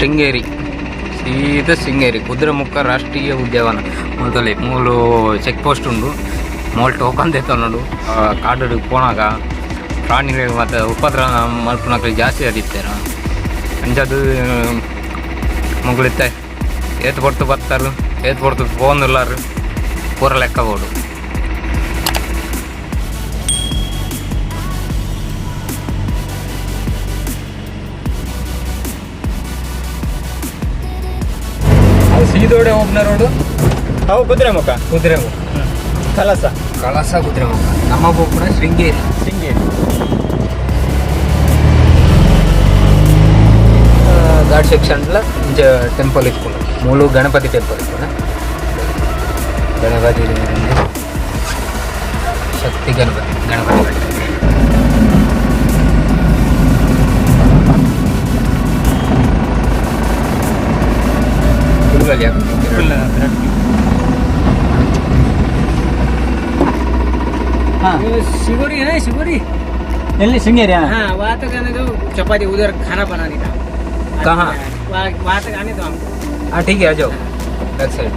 ಶೃಂಗೇರಿ ಸೀದಾ ಶೃಂಗೇರಿ ಕುದುರೆಮುಖ ರಾಷ್ಟ್ರೀಯ ಉದ್ಯಾನವನ ಮೊದಲೇ ಮೂಲು ಚೆಕ್ ಪೋಸ್ಟ್ ಉಂಡು ಮೂಲು ಟೋಕನ್ ದೆತ್ತೊಂಡು ಕಾಡು ಪೋನಾಗ ಪ್ರಾಣಿಗಳು ಮತ್ತು ಉಪದ್ರ ಮಲ್ಪುನಕ್ಲು ಜಾಸ್ತಿ ಆದಿತ್ತೇರ ಅಂಚಾದ್ ಮೊಗಳಿತ್ತೆ ಏತ್ ಪೊರ್ತು ಬತ್ತಾರು ಏತ್ ಪೊರ್ತು ಪೋಂದುಲ್ಲಾರು ಪೂರ ಲೆಕ್ಕ ಬೋಡು. ಅದು ಸೀದೋಡೆ ಹೋಗ್ನ ರೋಡು. ಅವು ಕುದುರೆಮುಖ. ಕುದುರೆಮುಖ. ಕಳಸ. ಕಳಸ, ಕುದುರೆಮುಖ. ನಮ್ಮ ಪೋಪುನ ಶೃಂಗೇರಿ. ಶೃಂಗೇರಿ. ಘಾಟ್ ಸೆಕ್ಷನ್ಲ ಇಂಚ ಟೆಂಪಲ್ ಇಪ್ಪುಂಡು. ಮೂಲು ಗಣಪತಿ ಟೆಂಪಲ್ ಇಪ್ಪುಂಡು. ಗಣಪತಿ, ಶಕ್ತಿ ಗಣಪತಿ, ಗಣಪತಿ. ಫುಲ್. ಫುಲ್. ಹಾಂ. शिवोरी है ना, शिवोरी. ಎಲ್ಲಿ? ಶೃಂಗೇರಿ? हाँ, वहाँ तक आने दो. चपाती उधर खाना बनाने का. कहाँ? वहाँ, वहाँ तक आने दो हमको. हाँ, ठीक है, आ जाओ बैक साइड.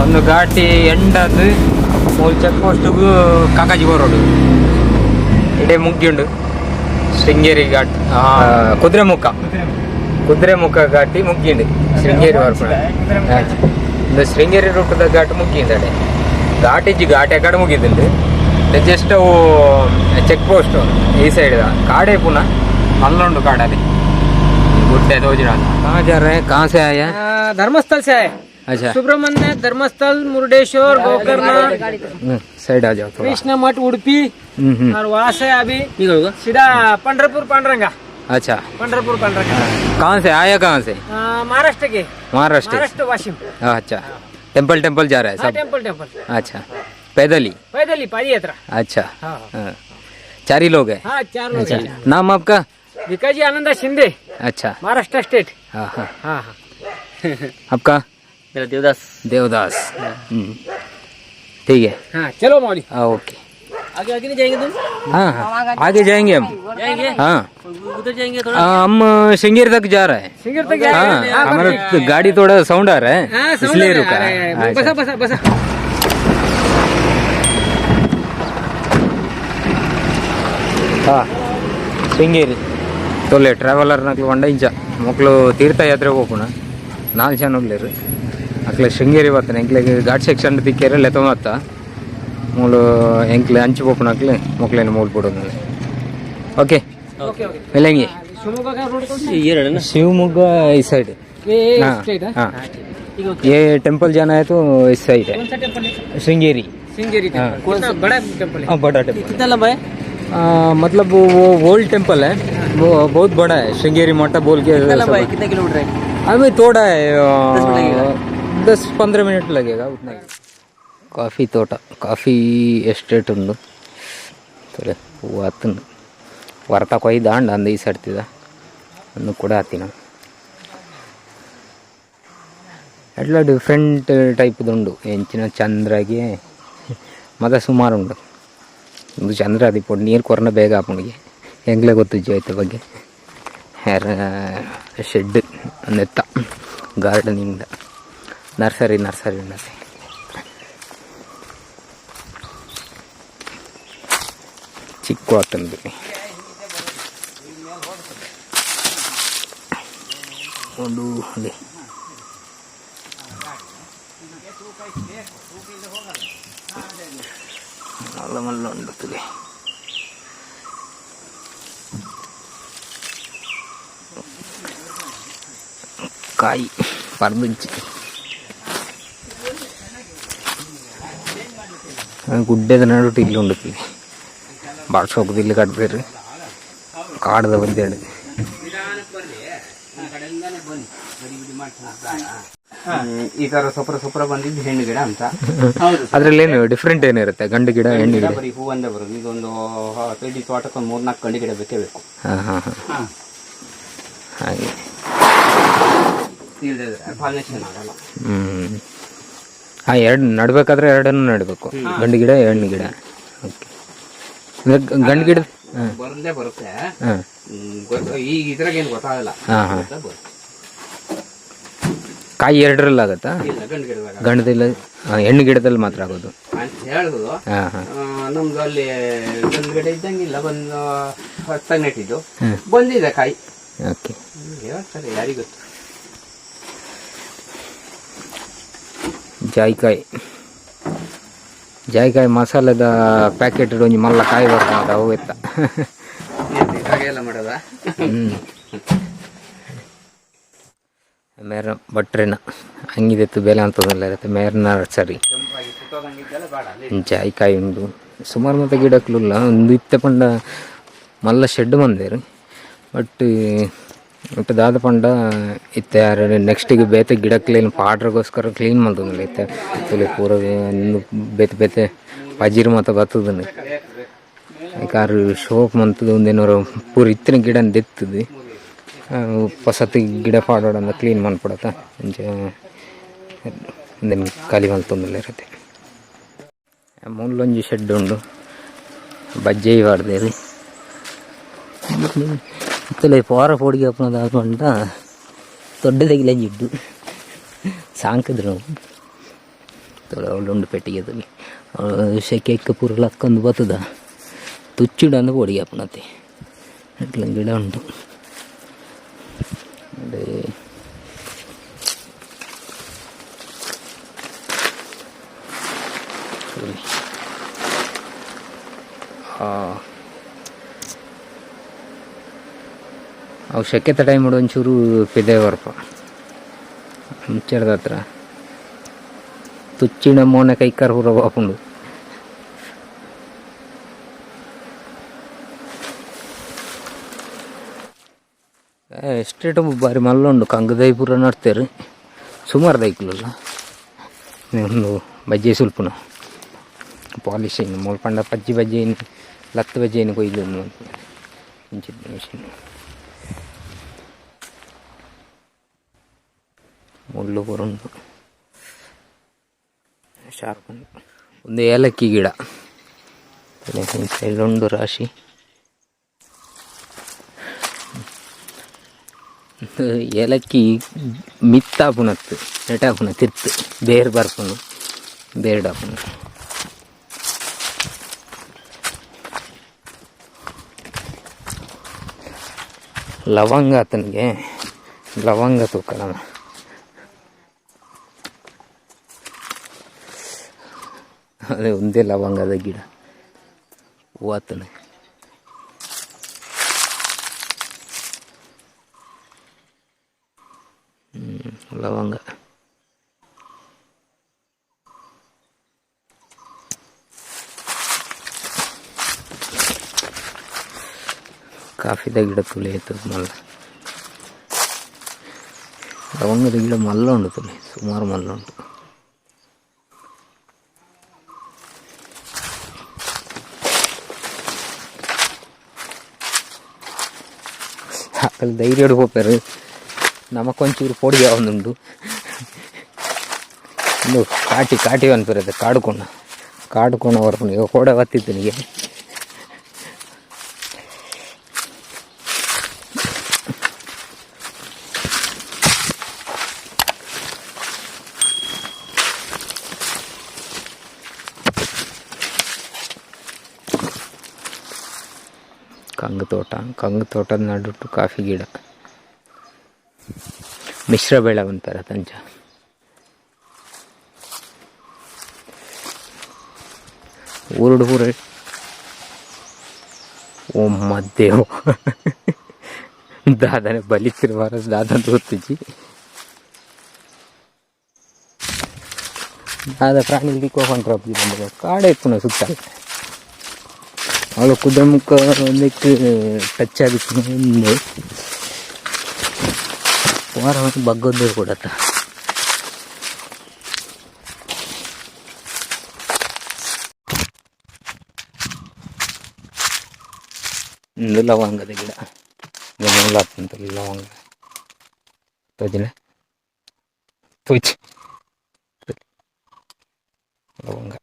ಒಂದು ಘಾಟಿ ಎಂಡದು ಮೂಲು ಚೆಕ್ ಪೋಸ್ಟ್ಗೂ ಕಾಕಾಜಿ ರೋಡ್ ಇಡೇ ಮುಗ್ಗಿಂಡು. ಶೃಂಗೇರಿ ಘಾಟ್, ಕುದುರೆಮುಖ, ಕುದುರೆಮುಖ ಘಾಟಿ ಮುಗ್ಗಿಂಡು. ಶೃಂಗೇರಿ ಬರ್ಪುಣ ಇಂದು ಶೃಂಗೇರಿ ರೂಟದ ಘಾಟ್ ಮುಗ್ಗಿಂದಡೆ. ಘಾಟ್ ಇಜ್ಜಿ, ಘಾಟ್ ಎಕಡೆ ಮುಗಿದುಂಡು. ಜಸ್ಟ್ ಅವು ಚೆಕ್ ಪೋಸ್ಟ್ ಈ ಸೈಡ್ ಕಾಡೆ ಪುನಃ ಮಲ್ಲುಂಡು. ಕಾಡಲ್ಲಿ ಗುಡ್ಡೆ ತೋಜಿನ. कहाँ जा रहे हैं? कहाँ से आया? धर्मस्थल से आए. अच्छा. सुब्रमण्य, धर्मस्थल, मुरुडेश्वर, गोकर्ण. साइड आ जाओ थोड़ा. कृष्ण मठ, उडुपी. हम्म हम्म और वहाँ से अभी सीधा पंढरपुर पांडुरंगा. अच्छा. पंढरपुर पांडुरंगा. कहाँ से आया, कहाँ से? महाराष्ट्र के. महाराष्ट्र. महाराष्ट्र, वाशिम. अच्छा, टेम्पल टेम्पल जा रहा है? हाँ. सब. Temple temple. अच्छा, पैदल ही? पैदल ही, पादी यात्रा. अच्छा. हाँ. हाँ, चार ही लोग हैं? हाँ, चार लोग. अच्छा. हैं. नाम आपका? भिकाजी आनंदा शिंदे. अच्छा. महाराष्ट्र स्टेट. हाँ हाँ हाँ हाँ. आपका? मेरा देवदास. देवदास, ठीक है. हाँ, चलो मौली. हाँ, ओके. आगे आगे नहीं जाएंगे तुम? हाँ हाँ, आगे जाएंगे हम. जाएंगे? हाँ. उधर जाएंगे थोड़ा. हाँ, हम श्रृंगेरी तक जा रहे हैं. श्रृंगेरी तक जाएंगे? हाँ, हमारा गाड़ी थोड़ा साउंड आ रहा है. हाँ, sound इसलिए आ रहा रुका है. है. बसा. अच्छा. बसा बसा. ಹಾಂ, ಶೃಂಗೇರಿ ತೊಲೆ ಟ್ರಾವೆಲರ್ ನಕ್ಲು ಪಂಡ ಇಂಚ ಮೊಕ್ಲು ತೀರ್ಥಯಾತ್ರೆ ಪೋಪುಣ. ನಾಲ್ ಜನ ಉಲ್ಲೆರ್. ಅಕ್ಲೆ ಶೃಂಗೇರಿ ಬತ್ತನೆ. ಎಂಕ್ಲೆಗ್ ಘಾಟ್ ಸೆಕ್ಷನ್ ತಿಕ್ಕೆರೆ ಲೆತ್ತೊಂದು ಮೂಲು. ಎಂಕ್ಲೆ ಅಂಚು ಪೋಪುನ ಅಕ್ಲೆ ಮೊಕ್ಲೇನ ಮೂಲು ಪೋಡೊಂದು. ಓಕೆ. Okay okay. मिलेंगे. शिवमोगा का रोड कौन सा? ये रोड. शिवमोगा इस साइड. ये हाँ. स्ट्रेट है? हाँ. ठीक है. ये टेम्पल जाना है तो इस साइड है. कौन सा टेम्पल है? श्रृंगेरी. श्रृंगेरी टेम्पल. कितना बड़ा टेम्पल है? हाँ, बड़ा टेम्पल. कितना लंबा है? मतलब वो ओल्ड टेम्पल है, वो बहुत बड़ा है. श्रृंगेरी मठ बोल के. लंबा है? कितना किलोमीटर है? हमें थोड़ा है, 10-15 मिनट लगेगा, उतना ही. ಕಾಫಿ ತೋಟ, ಕಾಫಿ ಎಸ್ಟೇಟ್ ಉಂಡು. ತೋಲೆ ಹೂವು ಆತನು ವರ್ತ ಕೊಯ್ದಾಂಡ ಅಂದು ಈ ಸಡ್ತಿದ ಅಂದು ಕೂಡ ಆತಿನ. ಎಟ್ಲ ಡಿಫ್ರೆಂಟ್ ಟೈಪ್ದುಂಡು. ಎಂಚಿನ ಚಂದ್ರಗೆ ಮತ ಸುಮಾರು ಉಂಡು. ಒಂದು ಚಂದ್ರ ಅದಿಪ್ಪೊಡು ನೀರು ಕೊರ್ನ ಬೇಗ ಆಪುಂಡಿಗೆ. ಎಂಗ್ಲೆ ಗೊತ್ತುಜ್ಜಿ ಐತ ಬಗ್ಗೆ. ಹೇರ್ ಶೆಡ್ ನೆತ್ತ ಗಾರ್ಡನಿಂಗ್ ನರ್ಸರಿ, ನರ್ಸರಿ ಉಂಡತೆ. ಚಿಕ್ಕ ಆತಂದು ಒಂದು ಅದೇ. ಮಲ್ಲ ಮಲ್ಲ ಉಂಡು ತುಲೆ. ಕಾಯಿ ಪರ್ದುಂಚಿ ಗುಡ್ಡೆದ ನಡುಟು ಇಲ್ಲು ಉಂಡು. ಬಾಳ್ ಶೋಕದ ಇಲ್ಲು ಕಟ್ಬೇರು ಕಾಡ್ದ ಬಂದೇಡು. ಈ ತರ ಸೊಪ್ರ ಸೊಪ್ರ ಬಂದಿದ್ದು ಹೆಣ್ಣು ಗಿಡ ಅಂತ. ಹೌದು. ಅದ್ರಲ್ಲಿ ಏನು ಡಿಫ್ರೆಂಟ್ ಏನಿರುತ್ತೆ, ಗಂಡು ಗಿಡ ಹೆಣ್ಣು ಗಿಡ ಗಿಡ? ಬರೀ ಹೂ ಒಂದೇ ಬರೋದು. ಇದೊಂದು ಇಡೀ ತೋಟಕ್ಕೆ ಒಂದು ಮೂರ್ನಾಲ್ಕು ಗಂಡು ಗಿಡ ಬೇಕೇ ಬೇಕು. ಹಾ ಹಾ ಹಾ ಹಾ. ಹಾಗೆ. ಇಲ್ದಿದ್ರೆ ಪಾಲಿನೇಷನ್ ಆಗಲ್ಲ. ಹಾ, ಎರಡು ನಡ್ಬೇಕಾದ್ರೆ ಎರಡನ್ನೂ ನಡಬೇಕು, ಗಂಡು ಗಿಡ ಹೆಣ್ಣು ಗಿಡ. ಓಕೆ, ಅಂದ್ರೆ ಗಂಡು ಗಿಡ. ಹಾಂ. ಬರಲೇ ಬರುತ್ತೆ. ಹಾಂ. ಈಗ ಇದ್ರಾಗ ಏನು ಗೊತ್ತಾಗಲ್ಲ. ಹಾಂ ಹಾಂ ಗೊತ್ತಾ ಬರುತ್ತೆ. ಕಾಯಿ ಎರಡರಲ್ಲಿ ಆಗತ್ತಾ? ಇಲ್ಲ, ಗಂಡು ಗಿಡದಾಗ. ಗಂಡದಿಲ್ಲ, ಹೆಣ್ಣು ಗಿಡದಲ್ಲಿ ಮಾತ್ರ ಆಗೋದು ಅಂತ ಹೇಳುದು. ಹಾಂ ಹಾಂ ನಮ್ದು ಅಲ್ಲಿ ಗಂಡು ಗಿಡ ಇದ್ದಂಗಿಲ್ಲ, ಬಂದು ಹೊಸ್ದಾಗಿ ನೆಟ್ಟಿದ್ದು, ಬಂದಿದೆ ಕಾಯಿ. ಓಕೆ. ಹೇಳ್ತಾರೆ, ಯಾರಿಗ್ ಗೊತ್ತು. ಜಾಯಿಕಾಯಿ, ಜಾಯಿಕಾಯಿ ಮಸಾಲೆದ ಪ್ಯಾಕೆಟ್ ಒಂಜಿ ಮಲ್ಲ ಕಾಯಿ ಬರ್ತದೆ ಅವು ಎತ್ತ. ಏನ್ ಇದ್ರಾಗೆ ಎಲ್ಲ ಮಾಡೋದ? ಮೇರ ಭಟ್ರೆನ ಹಂಗಿದೆತ್ತು ಬೇಲೆ ಅಂತದಲ್ಲ ಇರುತ್ತೆ ಮೇರ್ನ ನರ್ಸರಿ. ಕೆಂಪಾಗಿ ಸುತ್ತೋದಂಗಿದ್ದೆಲ್ಲ ಬೇಡ ಅಲ್ಲಿ. ಜಾಯಿಕಾಯಿ ಉಂಡು, ಸುಮಾರು ಮತ್ತೆ ಗಿಡಕ್ಲುಲ್ಲ. ಒಂದು ಇತ್ತೆ ಪಂಡ ಮಲ್ಲ ಶೆಡ್ ಮಂದೇರು, ಬಟ್ ಒಟ್ಟು ದಾದ ಪಂಡ ಇತ್ತೆ ಯಾರು ನೆಕ್ಸ್ಟಿಗೆ ಬೇತೆ ಗಿಡ ಕ್ಲೀನ್ ಪಾಡ್ರಗೋಸ್ಕರ ಕ್ಲೀನ್ ಮಲ್ತೊಂದುಲ್ಲ. ಇತ್ತೆ ತುಲೆ ಪೂರ ಒಂದು ಬೇತೆ ಬೇತೆ ಪಜಿರು ಮಾತ ಬತ್ತದನೆ. ಕಾರು ಶೋಕ್ ಮಂತದ ಒಂದೇನೋರು ಪೂರ ಇತ್ತಿನ ಗಿಡ ದೆತ್ತದು ಪೊಸತಿ ಗಿಡ ಪಾಡೋಡಂದ ಕ್ಲೀನ್ ಮನ್ಪಡತ ಅಂಚ ಒಂದೇನು ಖಾಲಿ ಮಲ್ತೊಂದುಲ್ಲ ಇರುತ್ತೆ. ಮುಲ್ಲೊಂಜಿ ಶೆಡ್ ಉಂಡು, ಬಜ್ಜೆ ಪಾಡ್ದೇರು. ಇತ್ತಲೆ ಪೋರ ಪೋಡಿಗೆ ಅಪ್ಪನದ ಪಂಡ ದೊಡ್ಡದಾಗಿಲ್ಲ ಜಿಡ್ಡು ಸಾಂಕಿದ್ರು ನಾವು. ತೊಳೆ ಅವಳುಂಡು ಪೆಟ್ಟಿಗೆ ತಲೆ ಅವಳು ಸೆಕೆ ಪೂರ ಲಕ್ಕೊಂದು ಬತ್ತದ ತುಚ್ಚಿಡು ಅಂದ ಪೋಡಿಗೆ ಅಪ್ಪನತೆ. ಅಟ್ಲ ಗಿಡ ಉಂಟು. ಅದೇ ಅವು ಸೆಕೆತ ಟೈಮ್ ಒಂಚೂರು ಪಿದೆ ಬರ್ಪ ಮುಂಚೆದ ಹತ್ರ ತುಚ್ಚಿನ ಮೋನೆ ಕೈಕಾರ ಪೂರ ಬಾಪುಂಡು. ಎಸ್ಟೇಟ್ ಬಾರಿ ಮಲ್ಲ ಉಂಡು. ಕಂಗದೈ ಪೂರ ನಡ್ತೇರು, ಸುಮಾರು ದೈಕ್ಲಲ್ಲ. ಒಂದು ಬಜ್ಜೆ ಸುಲ್ಪುನ ಪಾಲಿಶಿಂಗ್ ಮೂಲು ಪಂಡ ಪಜ್ಜಿ ಬಜ್ಜೆ ಲತ್ತು ಬಜ್ಜೆಯನ್ನು ಕೊಯ್ದು ಇಂಚಿನ ಮಿಷಿನ್ ಮುಳ್ಳು ಪೂರ ಉಂಡು, ಶಾರ್ಪ್ ಉಂಡು. ಒಂದು ಏಲಕ್ಕಿ ಗಿಡ ಸೈಡ್ ಉಂಡು ರಾಶಿ. ಏಲಕ್ಕಿ ಮಿತ್ತಾಪುನತ್ತು ನೆಟಾಪುನ ತಿರ್ತು ಬೇರ್ ಬರ್ಪುನು ಬೇರ್ಡಾಪುನು. ಲವಂಗ ಆತನಿಗೆ ಲವಂಗ ತೂಕಣ. ಅದೇ ಒಂದೇ ಲವಂಗದ ಗಿಡ ಹೂವು ಆತನ. ಲವಂಗ ಕಾಫಿದ ಗಿಡ ತುಳಿ ಆಯ್ತು ಮಲ್ಲ. ಲವಂಗದ ಗಿಡ ಮಲ್ಲ ಉಂಟು ತುಳಿ, ಸುಮಾರು ಮಲ್ಲ ಉಂಟು. ಅಕಲ್ ಧೈರ್ಯ ಪೋಪೆರು, ನಮಕೊಂಚೂರು ಪೊಡಿ ಒಂದುಂಡು. ಒಂದು ಕಾಟಿ ಕಾಟಿ ಅನ್ಪಿರುತ್ತೆ. ಕಾಡುಕೋಣ ಕಾಡುಕೋಣ ಬರ್ಪುಂಡು. ಈಗ ಕೋಡೆ ಬತ್ತಿತ್ತು ನಿಗೆ. ಕಂಗು ತೋಟ, ಕಂಗು ತೋಟದ ನಡುಟು ಕಾಫಿ ಗಿಡ. ಮಿಶ್ರ ಬೆಳೆ ಅಂತಾರೆ ತಂಚ. ಊರುಡು ಪೂರ ಓ ಮದ್ದೇವು ದಾದನೆ ಬಲಿತಿರುವ ದಾದ ತೋರ್ತಿಜಿ. ದಾದ ಪ್ರಾಣಿ ದಿಕ್ಕು ಕಾಡೆ ಇಪ್ಪುನ ಸುತ್ತ. ಅವಳು ಕುದುರೆಮುಖ ಒಂದಕ್ಕೆ ಟಚ್ ಆಗಿತ್ತು ಒಂದು ವಾರ ಬಗ್ಗದ್ದು ಕೊಡತ್ತ. ಇಂದು ಲವಂಗದ ಗಿಡ. ಮೂಲತ್ತಂತ ಲವಂಗ ತೋಜಿನ ತೋಜಿ ಲವಂಗ.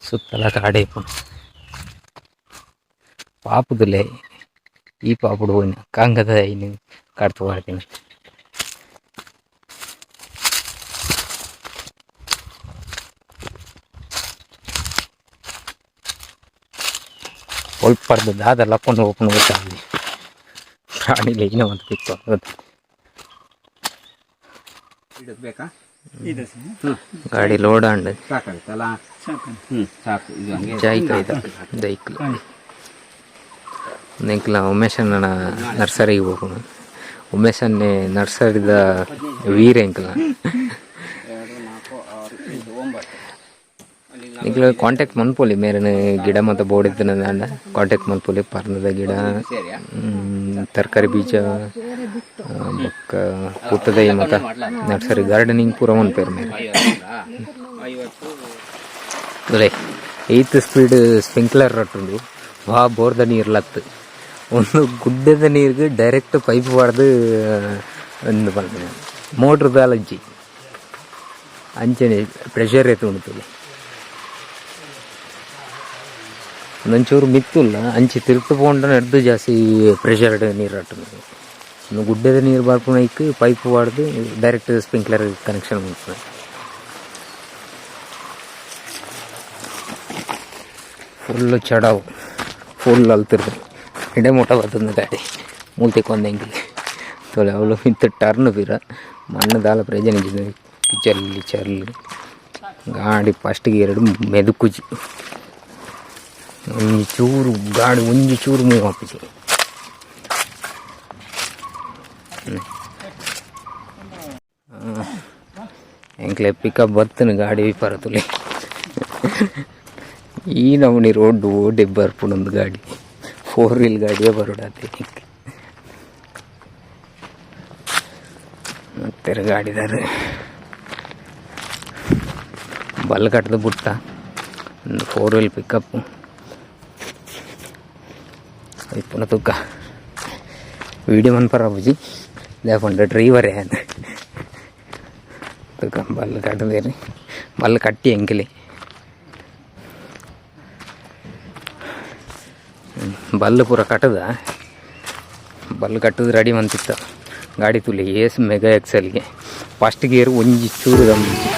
ಸುತ್ತಲ ಕಾಡೆ ಇಪ್ಪುಂಡು. ಪಾಪುದುಲೆ ಈ ಪಾಪುಡು ಹೋಯಿನ ಕಾಂಗದ ಐನು ಕಡ್ತು ಪಾಡ್ದಿನ. ಒಲ್ಪರ್ದು ದಾದ ಲಕ್ಕೊಂಡು ಓಪನ್ ಗೊತ್ತಾಗಲಿ ಪ್ರಾಣಿಲೆ ಇನ್ನ ಒಂದು ಪಿಕ್ಕು. ಇದಕ್ಕೆ ಬೇಕಾ? ಇದು ಸರ್. ಗಾಡಿ ಲೋಡ್ ಆಂಡ್. ಸಾಕಾಗುತ್ತಲ್ಲ? ಸಾಕು. ಸಾಕು, ಇದು ಹಂಗೆ. ಜಾಯ್ಕ ಇದ ದೈಕ್ಲು ನೆಕ್ಲ ಉಮೇಶಣ್ಣನ ನರ್ಸರಿಗೆ ಹೋಗೋಣ. ಉಮೇಶನ್ನೇ ನರ್ಸರಿದ ವೀರ ಎಂಕಲ. 2, 4, 6, 8, 9 ಅಲ್ಲಿ. ನಿಕ್ಲ ಕಾಂಟ್ಯಾಕ್ಟ್ ಮನ್ಪೊಲಿ ಮೇರನ ಗಿಡ ಮತ್ತು ಬೋರ್ಡ್ ಇತ್ತಿನ ಕಾಂಟ್ಯಾಕ್ಟ್ ಮನ್ಪೊಲಿ. ಪರ್ನದ ಗಿಡ, ತರಕಾರಿ ಬೀಜ, ಬೊಕ್ಕ ಪೂತದೈ ಮತ ನರ್ಸರಿ ಗಾರ್ಡನಿಂಗ್ ಪೂರ ಮನ್ಪೇರು ಮೇರೆ. 50. ತುಲೆ ಏತ್ ಸ್ಪೀಡ್ ಸ್ಪ್ರಿಂಕ್ಲರ್ ರಟ್ಟುಂಡು. ವಾ ಬೋರ್ದ ನೀರು ಲತ್ತು ಒಂದು ಗುಡ್ಡದ ನೀರಿಗೆ ಡೈರೆಕ್ಟ್ ಪೈಪ್ ಪಾಡ್ದು ಒಂದು ಪನ್ಪಿನ ಮೋಟ್ರ್ ದಾಲಜ್ಜಿ ಅಂಚನೆ ಪ್ರೆಷರ್ ಎತ್ತು ಉಂಟು. ಒಂದೊಂಚೂರು ಮಿತ್ತುಲ್ಲ ಅಂಚಿ ತಿರ್ತು ಪೋಂಡ ಎಡ್ದು ಜಾಸ್ತಿ ಪ್ರೆಷರ್ ನೀರು ರಟ್ಟುಂಡು. ಇನ್ನು ಗುಡ್ಡದ ನೀರು ಬರ್ಪುನೈಕ್ ಪೈಪ್ ಪಾಡ್ದು ಡೈರೆಕ್ಟ್ ಸ್ಪ್ರಿಂಕ್ಲರ್ ಕನೆಕ್ಷನ್ ಮನ್ಪುನ. ಫುಲ್ಲು ಚಡವು ಫುಲ್ ಅಲ್ತಿರ್ದು ಇಡೆ ಮುಟ ಬರ್ತದೆ ಗಾಡಿ ಮೂಲ್ತಿ ಕೊಂದಂಗಿ ತೋಲೆ. ಅವಳು ಇಂತ ಟರ್ನ್ ಪೀರ ಮಣ್ಣು ದಾಲ ಪ್ರಯೋಜನ. ಚರ್ಲಿ ಚರ್ಲಿ ಗಾಡಿ ಫಸ್ಟ್ಗೆ ಎರಡು ಮೆದುಕುಜಿ. ಒಂಜಿ ಚೂರು ಗಾಡಿ ಒಂಜಿ ಚೂರು ಮೂವ್ ಆಪುಜಿ. ಎಂಕ್ಲೆ ಪಿಕಪ್ ಬತ್ತನ ಗಾಡಿ ಪರತುಲೆ. ಈ ನಮೂನಿ ರೋಡ್ ಓಡಿ ಬರ್ಪುಂಡೊಂದು ಗಾಡಿ ಫೋರ್ ವೀಲ್ ಗಾಡಿಯೇ ಬರೋಡಾತೆ. ಮತ್ತೆ ಗಾಡಿದಾರ ಬಲ್ ಕಟ್ಟದ ಬುಟ್ಟ ಒಂದು ಫೋರ್ ವೀಲ್ ಪಿಕಪ್ ಇಪ್ಪುನ ತುಕ್ಕ ವೀಡಿಯೋ ಮನ್ಪರ ಬುಜಿ ದಾಯೆ ಡ್ರೈವರೇ ತುಕ್ಕ. ಬಲ್ ಕಟ್ಟದೇರಿ ಬಲ್ ಕಟ್ಟಿ ಎಂಕಲೆ ಬಲ್ಲು ಪೂರ ಕಟ್ಟದ ಬಲ್ಲು ಕಟ್ಟದ ರೆಡಿ ಮಂತಿತ್ತ ಗಾಡಿ ತುಲಿ. ಏಸ್ ಮೆಗಾ ಎಕ್ಸೆಲ್ಗೆ ಫಸ್ಟ್ ಗೇರ್ ಒಂಜಿ ಚೂರು ದಮ್ಮುಜಿ.